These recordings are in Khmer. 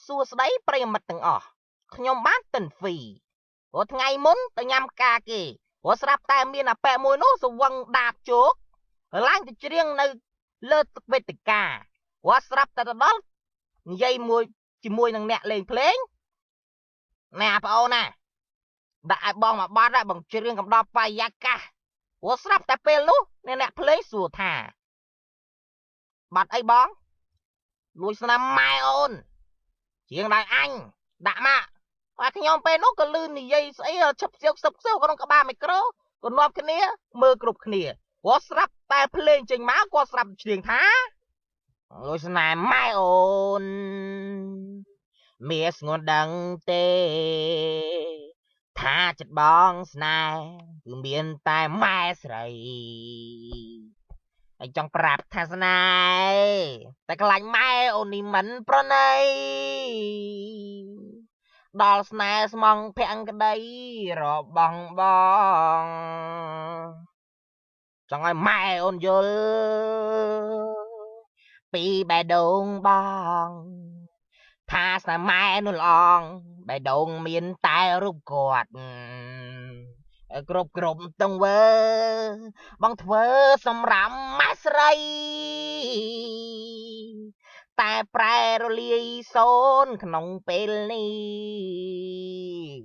សួស្តីប្រិយមិត្តទាំងអស់ខ្ញុំបានទិនហ្វីព្រោះថ្ងៃមុនទៅញ៉ាំការគេព្រោះស្រាប់តែមានអាប៉ែមួយនោះសវឹងដាបជោគឡើងទៅច្រៀងនៅលើវេទិកាព្រោះស្រាប់តែទៅដល់និយាយមួយជាមួយនឹងអ្នកលេងភ្លេងណែប្អូនណាដាក់ឲ្យបងមកបាត់បងច្រៀងកំដរបរិយាកាសព្រោះស្រាប់តែពេលនោះអ្នកភ្លេងសួរថាបាត់អីបងលួចស្នាមម៉ែអូនជាងដល់អញដាក់មកហើយខ្ញុំពេលនោះក៏លឺនិយាយស្អីឈប់សៀវសឹបសៀវក្នុងក្បាលមីក្រូក៏នាំគ្នាមើលគ្រប់គ្នាព្រោះស្រាប់តែភ្លេងចេញមកគាត់ស្រាប់ច្រៀងថាលួចស្នេហ៍ម៉ែអូនមានស្ងួនដឹងទេថាចិត្តបងស្នេហ៍គឺមានតែម៉ែស្រីហើយចង់ប្រាប់ថាស្នេហ៍តែខ្លាចម៉ែអូននេះមិនប្រណីដល់ស្នេហ៍ស្មងភក្តីរបស់បងចង់ឲ្យម៉ែអូនយល់ពីបេះដូងបងថាស្នេហ៍ម៉ែនោះល្អងបេះដូងមានតែរូបគាត់គ្រប់គ្រប់ទង្វើបងធ្វើសម្រាប់ម៉ែស្រីតែប្រែរលាយសូនក្នុងពេលនេះ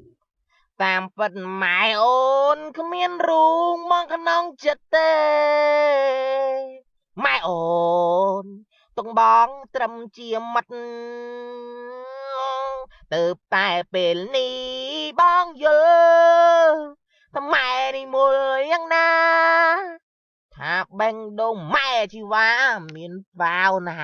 តាមពិតម៉ែអូនគ្មានរូងមកក្នុងចិត្តទេម៉ែអូនទុកបងត្រឹមជាមិត្តទៅតែពេលនេះបងយល់ថាម៉ែនេះមូលយ៉ាងណាថាបេងដូងម៉ែជីវ៉ាមានបាវណា